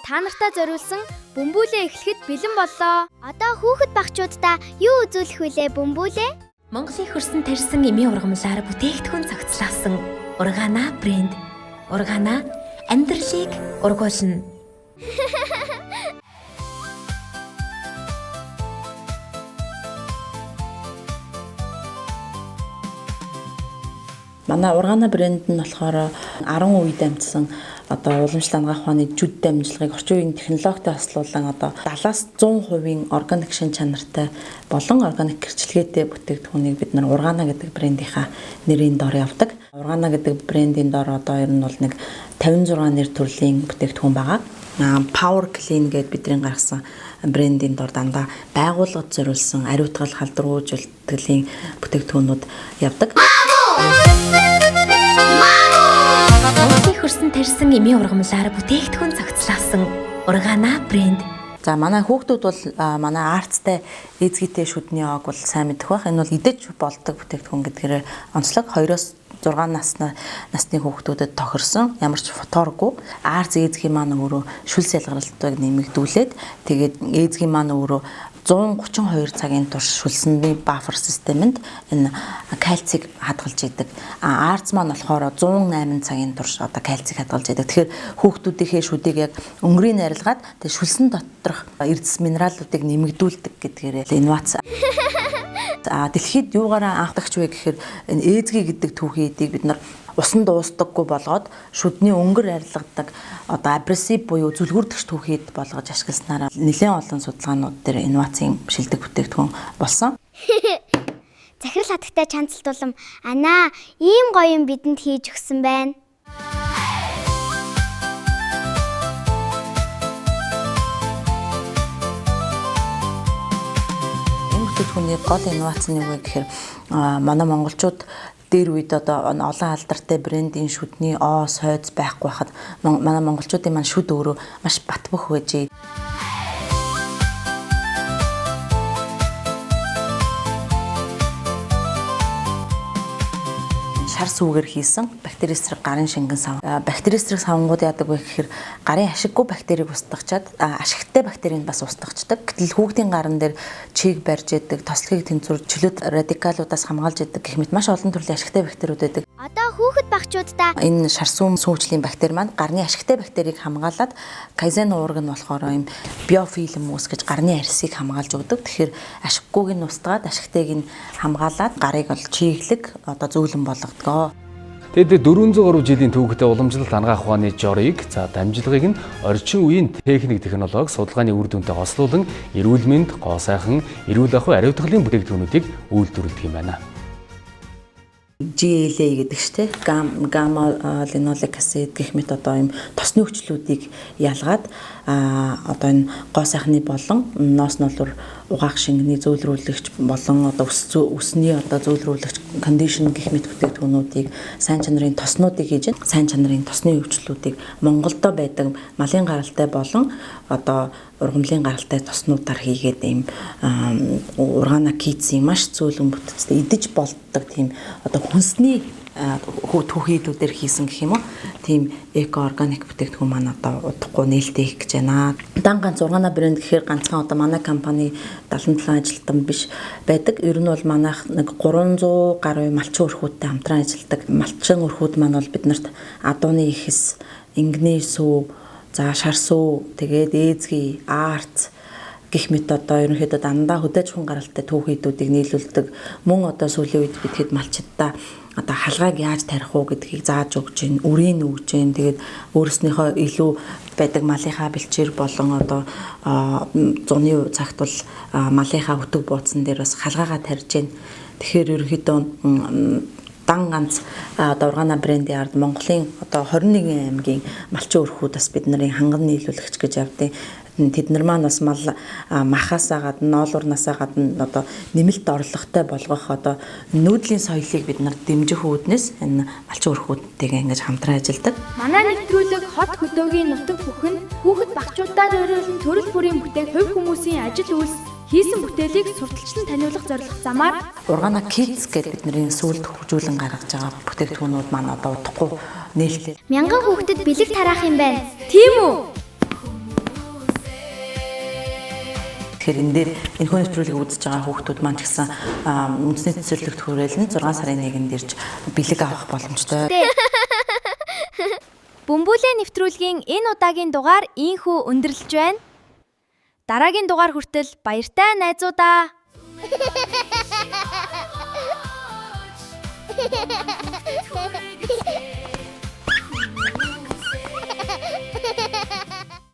та нартай зориулсан бөмбүүлээ эхлэхэд бэлэн боллоо. Одоо хүүхэд багчуудаа юу үзүүлэх вүлээ бөмбүүлээ? Монголын хөрсөн тарьсан эмийн ургамлаар бүтээгдэхүүн цогцлоосон Ургана брэнд. Ургана амьдралыг ургуулна. Манай Ургана брэнд нь болохоор 10 үед амжсан одоо уламжлал анагаах ухааны жүд дамжлагыг орчин үеийн технологитой хослуулан одоо 70-аас 100% органик шин чанартай болон органик гэрчлэгээтэй бүтээгдэхүүнийг бид нар Ургана гэдэг брендийнхаа нэрийн дор явдаг. Ургана гэдэг брендийн дор одоо ер нь бол нэг 56 нэр төрлийн бүтээгдэхүүн байгаа. Power Clean гэдээ бидний гаргасан брендийн дор дандаа байгууллагад зориулсан ариутгал халдваргүйжүүлтгэлийн бүтээгдэхүүнүүд явдаг. Монголын хөрсөн тарьсан эмийн ургамлаар бүтээгдэхүүн цогцлоосон Ургана брэнд. За манай хүүхдүүд бол манай арцтай эзгийтэй шүдний ог бол сайн мэдэх байх. Энэ бол идэж болдог бүтээгдэхүүн гэдгээр онцлог 2-оос 6 насны хүүхдүүдэд тохирсон. Ямар ч футоргүй. Арц эзгийн маань өөрөө шүлс ялгаралтыг нэмэгдүүлээд тэгээд эзгийн маань өөрөө 132 цагийн турш шүлсэний бафер системэнд энэ кальцийг хадгалж идэг. Арц маань болохоор 108 цагийн турш одоо кальцийг хадгалж идэг. Тэгэхээр хүүхдүүдийнхээ шүдийг яг өнгөрийг арилгаад тэгээд шүлсэн доторх эрдэс минералуудыг нэмэгдүүлдэг гэдгээр инновац. Дэлхийд юугаараа анхдагч вэ гэхээр энэ ээзгий гэдэг түүхийн эдийг бид нар усан дуустдаггүй болгоод шүдний өнгөр арилгадаг одоо абресив буюу зүлгүүрдэгч түүхийд болгож ашигласнараа нэлээд олон судалгаанууд дээр инновацийн шилдэг бүтээгдэхүүн болсон. Захирал хатагтай чанцалтулам анаа ийм гоё юм бидэнд хийж өгсөн байна. Энэ бүтээгдэхүүний гол инновац нь юу вэ гэхээр манай монголчууд дээр үед одоо олон алдартай брендийн шүдний оо сойз байхгүй хахад манай монголчуудын маань шүд өөрөө маш бат бөх байжээ. Шар сүүгээр хийсэн бактери эсрэг гарын шингэн сав. Бактери эсрэг савнгууд яадаг вэ гэхээр гарын ашиггүй бактерийг устгачаад ашигтай бактерийг бас устгачдаг. Гэтэл хүүхдийн гарын дээр чиг барьж идэг, тослогийг тэнцвэр чөлөөт радикалуудаас хамгаалж идэг гэх мэт маш олон төрлийн ашигтай бактериуд байдаг. Одоо хүүхэд багчуудаа энэ шар сүүн сүүжлийн бактери маань гарны ашигтай бактерийг хамгаалаад кайзен уураг нь болохоор ийм биофилм үүсгэж гарны арьсыг хамгаалж өгдөг. Тэгэхээр ашиггүйг нь устгаад ашигтайг нь хамгаалаад гарыг бол чиглэг одоо зөөлөн болгодог. Тэд 403 жилийн түүхтэй уламжлалт анагаах ухааны жорыг за дамжлагыг нь орчин үеийн техник технологи судалгааны үр дүнтэй хослуулан эрүүл мэнд, гоо сайхан, эрүүл ахуй ариутгалын бүтээгдэхүүнүүдийг үйлдвэрлэдэг юм байна. GLA гэдэг чинь гамма линолик acid гэх мэт одоо ийм тосны хүчлүүдийг ялгаад одоо энэ гоо сайхны болон ноос нолор угаах шингэний зөөлрүүлэгч болон одоо өсний одоо зөөлрүүлэгч кондишн гэх мэт бүтээгдэхүүнүүдийг сайн чанарын тоснуудыг хийж байна. Сайн чанарын тосны өвчлүүдийг Монголдо байдаг малын гаралтай болон одоо ургамлын гаралтай тоснуудаар хийгээд ийм Ургана Kids-ийн маш зөөлөн бүтцтэй идэж болддог тийм одоо хүнсний түүхийдүүдээр хийсэн гэх юм уу. Тийм эко органик бүтээгдэхүүн маань одоо удахгүй нээлттэй хийх гэж байна. Дан ганц Ургана брэнд гэхээр ганцхан одоо манай компани 77 ажилтан биш байдаг. Ер нь бол манайх нэг 300 гаруй малчин өрхүүдтэй хамтран ажилладаг. Малчин өрхүүд маань бол биднэрт адууны ихэс, ингэний сүү, за шар сүү, тэгээд ээзгий, арц гэх мэт одоо ерөнхийдөө дандаа хөдөөж хүн гаралтай түүхийдүүдийг нийлүүлдэг. Мөн одоо сүүлийн үед бид хэд малчиддаа одоо халгааг яаж тарих уу гэдгийг зааж өгч гин, үрийг өгч гин. Тэгээд өөрснийхөө илүү байдаг малынхаа бэлчээр болон одоо зуны цагт бол малынхаа хөтөг бууцсан дээр бас халгаагаа тарьж гин. Тэгэхээр ерөнхийдөө дан ганц одоо Ургана брендийн ард Монголын одоо 21 аймгийн малчин өрхүүд бас бид нарын ханган нийлүүлэгч гэж явдیں۔ Тэд нар маань бас мал махаасаа гадна, ноолуурнаасаа гадна одоо нэмэлт орлоготой болгох одоо нүүдлийн соёлыг бид нар дэмжих үүднээс энэ малчин өрхүүдтэйгээ ингэж хамтран ажилладаг. Манай нэвтрүүлэг хот хөдөөгийн нутаг бүхэн хүүхэд багчуудаар зориулсан төрөл бүрийн бүтээх хувь хүмүүсийн ажил үйлс хийсэн бүтээлийг сурталчлан таниулах зорилго замаар Ургана Kids гэдэг бидний сүүлд хөгжүүлэн гаргаж байгаа бүтээгдэхүүнүүд маань одоо удахгүй нээлттэй. Мянган хүүхдэд бэлэг тараах юм байна. Тийм үү? Тэгэхээр энэ дээр энэхүү нэвтрүүлгийг үзэж байгаа хүүхдүүд маань ч гэсэн үндэсний цэцэрлэгт хүрээлэн 6 сарын 1-нд ирж бэлэг авах боломжтой. Бөмбөлөө нэвтрүүлгийн энэ удаагийн дугаар ийнхүү өндөрлөж байна. Дараагийн дугаар хүртэл баяртай найзуудаа.